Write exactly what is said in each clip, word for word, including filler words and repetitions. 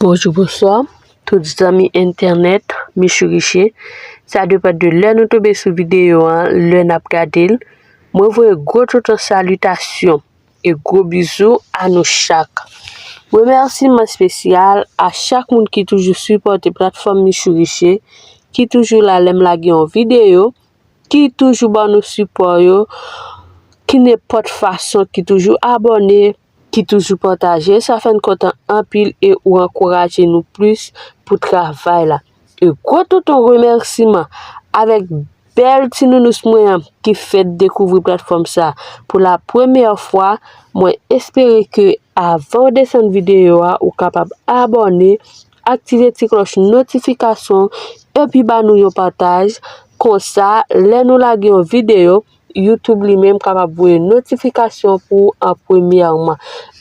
Bonjou, bonswa, tout zanmi entènèt, Michou Riche. Sa depann de lè nou tonbe sou videyo an, lè n ap gade l. Mwen voye gwo toutan salitasyon e gwo bizou a nou chak. Remèsiman espesyal a chak moun ki toujou sipòte platfòm Michou Riche, ki toujou la lè m lage yon videyo, ki toujou ban nou sipò yo, ki nenpòt fason, ki toujou abòne, ki toujou pataje. Sa fè n kontan anpil e ou ankouraje nou plis pou travay la. E gwo touton remèsiman avèk bèl ti nounous mwen an ki fèk dekouvri platfòm sa pou la premyè fwa. Mwen espere ke avan w desann videyo a, ou kapab abòne, aktive ti klòch notifikasyon, epi ba nou yon pataj. Konsa, lè nou lage yon videyo, YouTube li menm kapab voye notifikasyon pou ou an premyèman.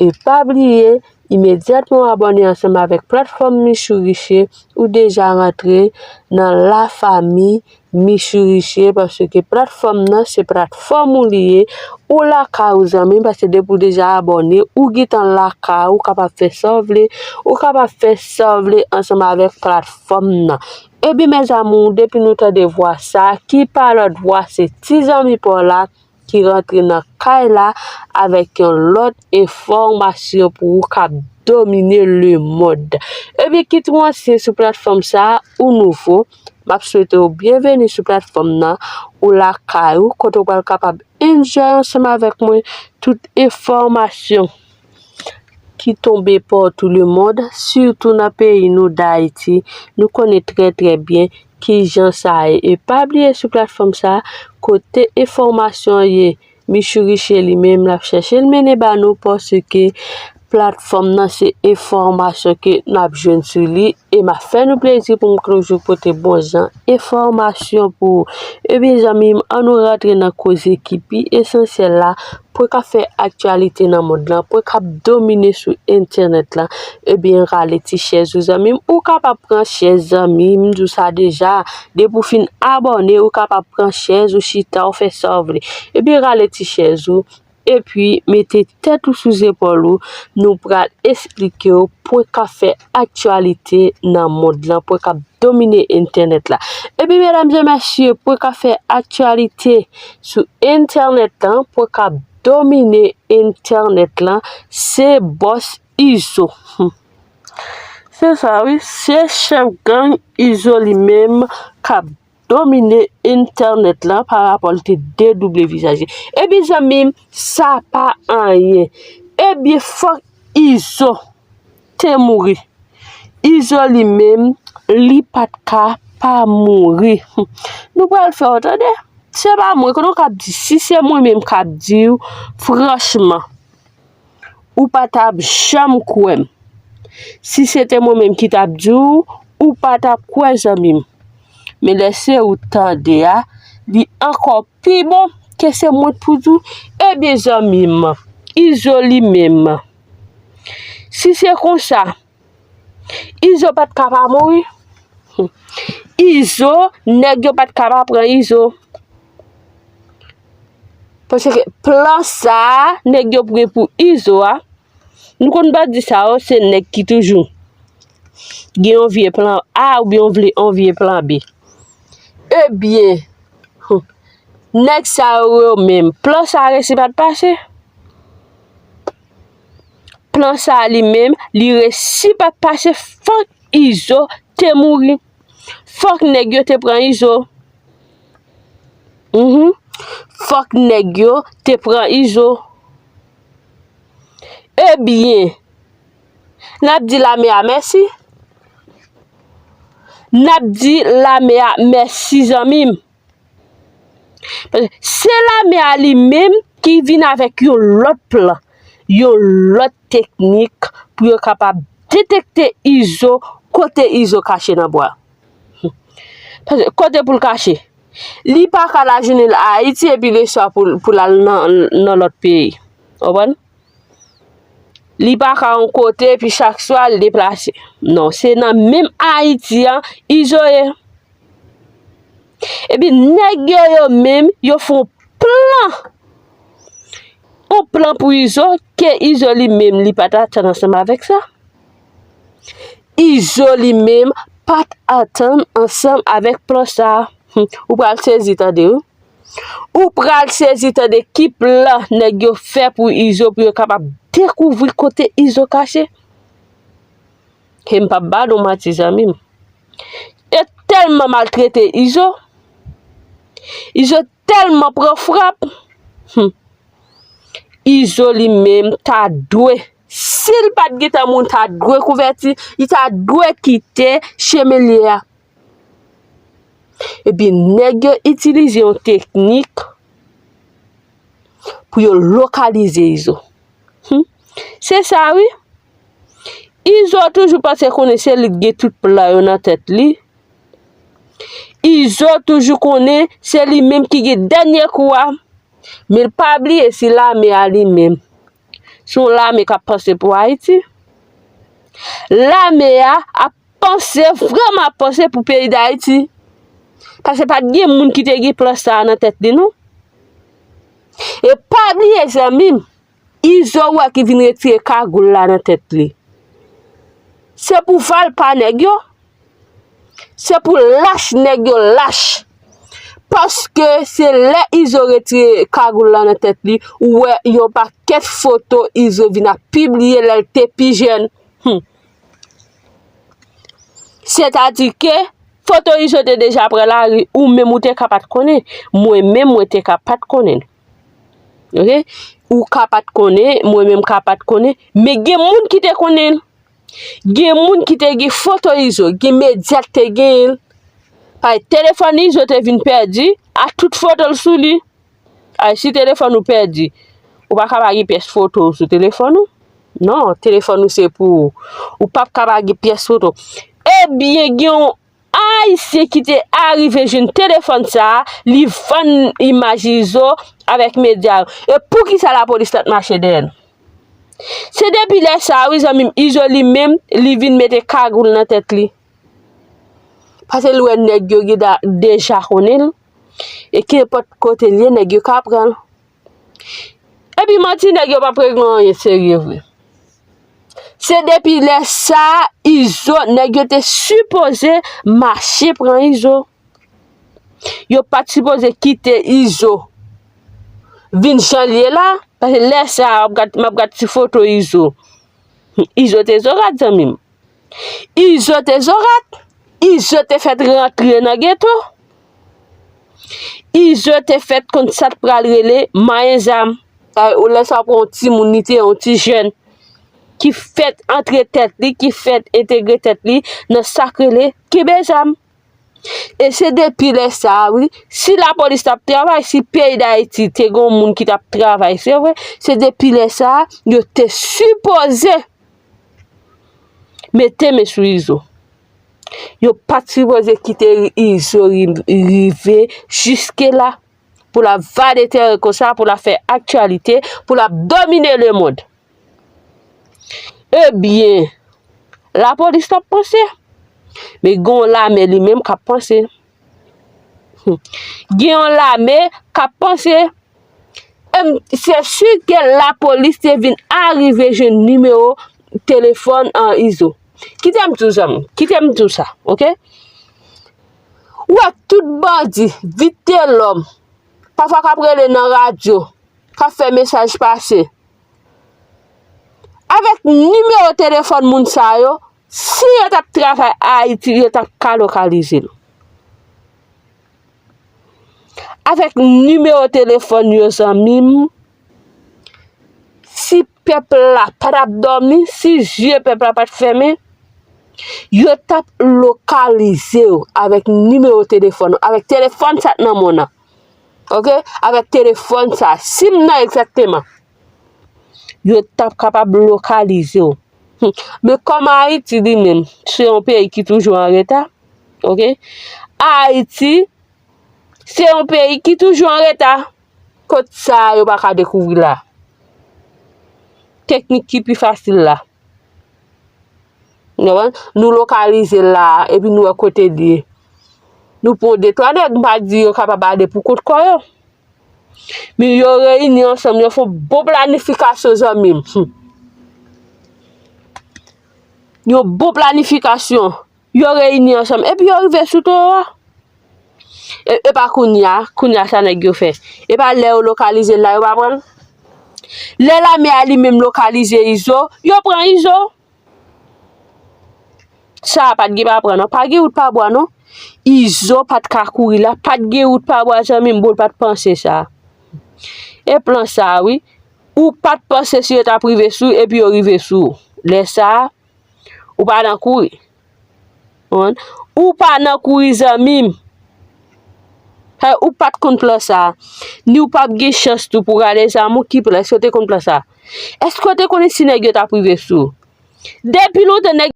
E pa bliye, imedyatman w abòne ansanm avèk platfòm Michou Riche, ou deja rantre nan lafanmi Michou Riche, paske platfòm nan se platfòm ou li ye. Ou lakay ou, zanmi, paske depi w deja abòne, ou gentan lakay ou, ou kapab fè sa w vle, ou kapab fè sa w vle ansanm avèk platfòm nan. Ebyen, mes amours, depi nou tande vwa sa, ki pa lòt vwa, se ti zanmi pa w la ki rantre nan kay la avèk yon lòt enfòmasyon pou ou k ap domine lemonn. Ebyen, kit ou ansyen sou platfòm sa a, ou nouvo, m ap swete w byenveni sou platfòm nan, ou lakay ou, kote w pral kapab enjoy ansanm avèk mwen tout enfòmasyon ki tonbe patou lemonn, sitou nan peyi nou Dayiti. Nou konnen trè, trè byen kijan sa ye. E pa bliye sou platfòm sa, kote enfòmasyon an ye, Michou Riche li menm l ap chèche l mennen ba nou, paske platfòm nan se enfòmasyon ke n ap jwenn sou li, e m ap fè nou plezi pou m toujou pote bon jan enfòmasyon pou ou. Ebyen, zanmi m, ann nou rantre nan koze ki pi esansyèl la, pwen k ap fè aktyalite nan mond lan, pwen k ap domine sou entènèt lan. Ebyen, rale ti chèz ou, zanmi m. Ou kapab pran chèz, zanmi m, m di w sa deja. Depi w fin abòne, ou kapab pran chèz ou, chita, ou fè sa w vle. Ebyen, rale ti chèz ou, epi mete tèt ou sou zepòl ou. Nou pral esplike w pwen k ap fè aktyalite nan mond lan, pwen k ap domine entènèt la. Ebyen, medam e mesye, pwen k ap fè aktyalite sou entènèt lan, pwen k ap domine entènèt lan, se bòs Izo. Hmm. Se sa, wi, se chèf gang Izo li menm k ap domine entènèt lan pa rapò l te dedouble vizaj li. Ebyen, zanmi m, sa pa anyen. Ebyen, fòk Izo te mouri. Izo li menm, li pa t ka pa mouri. Nou pral fè w tande. Se pa mwen, konnen w k ap di, si se mwen menm k ap di w, franchman, ou pa t ap janm kwè m. Si se te mwen menm ki t ap di w, ou pa t ap kwè, zanmi m. Men lè se ou tande a, li ankò pi bon ke se mwen t pou di w. Ebyen, zanmi m, Izo li menm, si se konsa, Izo pa t ka pa mouri. Izo, nèg yo pa t ka pa pran Izo. Paske plan sa a, nèg yo pran pou Izo a, nou konn bandi sa yo, se nèg ki toujou gen yon vye plan A oubyen yon vle, yon vye plan B. Ebyen, nèg sa yo, yo menm, plan sa a resi pa t pase. Plan sa a li menm, li resi pa t pase, fòk Izo te mouri. Fòk nèg yo te pran Izo. Mhm. Fòk nèg yo te pran Izo. Ebyen, n ap di lame a mèsi. N ap di lame a mèsi, zanmi m. Paske se lame a li menm ki vin avèk yon lòt plan, yon lòt teknik pou yo kapab detekte Izo, kote Izo kache nan bwa. Paske kote pou l kache? Li pa ka lajounen l Ayiti epi leswa pou, pou l al nan, nan lòt peyi. Konprann? Li pa ka yon kote epi chak swa l deplase. Non, se nan menm Ayiti an Izo ye. Epi nèg yo, yo menm, yo fè yon plan. Yon plan pou Izo, ke Izo li menm, li pa t atann ansanm avèk sa. Izo li menm pa t atann ansanm avèk plan sa a. Hmm, ou pral sezi tande wi. Ou pral sezi tande ki plan nèg yo fè pou Izo pou yo kapab dekouvri kote Izo kache. E m p ap ba nou manti zanmi m. Yo tèlman maltrete Izo. Izo tèlman pran frap. Hmm. Izo li menm ta dwe, si l pa t gentan moun ta dwe kouvèti, li ta dwe kite chemen l ye a. Epi nèg yo itilize yon teknik pou yo lokalize Izo. Hmm. Se sa wi. Izo toujou panse konnen se li k gen tout plan yo nan tèt li. Izo toujou konnen se li menm ki gen dènye kou a. Men l pa bliye si lame a li menm se yon lame k ap panse pou Ayiti. Lame a ap panse, vrèman ap panse pou peyi Dayiti. Paske pa t gen moun ki te gen plan sa a nan tèt li non. E pa bliye zanmi m, Izo wè ki vin retire kagoul la nan tèt li. Se pou valpa nèg yo. Se pou lach nèg yo lach. Paske se lè Izo retire kagoul la nan tèt li, ou wè yon pakèt foto Izo vin ap pibliye lè l te pi jèn. Hmm. Sètadi ke foto Izo te deja pran lari, ou menm ou te ka pa t konnen. Mwen menm mwen te ka pa t konnen. Ok? Ou ka pa t konnen, mwen menm ka pa t konnen, men gen moun ki te konnen l. Gen moun ki te gen foto Izo, gen medya ki te genyen l. Paske telefòn Izo te vin pèdi ak tout foto l sou li. Ay, si telefòn ou pèdi, ou pa ka pa gen pyès foto w sou telefòn ou. Non, telefòn ou se pou ou. Ou p ap ka pa gen pyès foto. Ebyen, gen yon Ayisyen ki te arive jwenn telefòn sa a, li vann imaj Izo avèk medya yo. E poukisa lapolis t ap mache dèyè l? Se depi lè sa a, wi, zanmi m, Izo li menm, li vin mete kagoul nan tèt li. Paske l wè nèg yo gen da-, deja konnen l. E kenpòt kote l ye, nèg yo ka pran l. Epi manti nèg yo p ap regle anyen serye vre. Se depi lè sa a, Izo, nèg yo te sipoze mache pran Izo. Yo pa t sipoze kite Izo vin jan l ye la, paske lè sa a, m ap gad, m ap gad ti foto Izo. Izo te zorat, zanmi m. Izo te zorat. Izo te fèt rantre nan geto. Izo te fèt konn sa t pral rele manyen zam. Ay, ou lè sa pran yon timoun, li te yon ti jèn ki fèt antre tèt li, ki fèt entegre tèt li nan sa k rele kenbe zam. E se depi lè sa a, wi, si lapolis t ap travay, si peyi Dayiti te gen yon moun ki t ap travay, se vre, se depi lè sa a, yo te sipoze mete men sou Izo. Yo pa t sipoze kite Izo ri-, rive jiske la pou l ap vale teren konsa, pou l ap fè aktyalite, pou l ap domine lemonn. Ebyen, lapolis t ap panse. Men gen yon lame li menm k ap panse. Gen yon lame k ap panse. Em, se si ke lapolis te vin arive jwenn nimewo telefòn an Izo. Kite m di w zanmi, kite m di w sa, ok? Ou wè tout bandi, vitelòm, pafwa k ap rele nan radyo, k ap fè mesaj pase. Avèk nimewo telefòn moun sa yo, si yo t ap travay Ayiti, yo t ap ka lokalize l. Avèk nimewo telefòn yo, zanmi m, si pèp la pa t ap dòmi, si zye pèp la pa t fèmen, yo t ap lokalize w avèk nimewo telefòn ou, avèk telefòn sa k nan men w nan. Ok? Avèk telefòn sa, si m nan egzakteman, yo t ap kapab lokalize w. Hmm. Men kòm Ayiti li menm, se yon peyi ki toujou an reta. Ok? Ayiti, se yon peyi ki toujou an reta. Kot sa yo pa ka dekouvri la? Teknik ki pi fasil la. Ou konprann? Nou lokalize l la, epi nou wè kote l ye. Nou pran de twa nèg, m pa di yo kapab ale pou kont kò yo. Men yo reyini ansanm, yo fè yon bon planifikasyon, zanmi m. Hmm. yon bon planifikasyon. Yo reyini ansanm, epi yo rive sou towo a. E, e pa kounye a, kounye a sa nèg yo fè. E pa lè yo lokalize l la, yo pa pran l. Lè lame a li menm lokalize Izo, yo pran Izo. Sa a pa t gen pa pran non, pa gen wout pa bwa non. Izo pa t ka kouri la, pa t gen wout pa bwa zanmi m, bon l pa t panse sa. E plan sa a wi, ou pa t panse si yo t ap rive sou ou, epi yo rive sou ou. Lè sa a, ou pa nan kouri. Konprann? Ou pa nan kouri zanmi m. Sa ou pa t konn plan sa a. Ni ou p ap gen chans tou pou rale zam ou ki plan. Èske w te konn plan sa a? Èske w te konnen si nèg yo t ap rive sou ou? Depi lontan nèg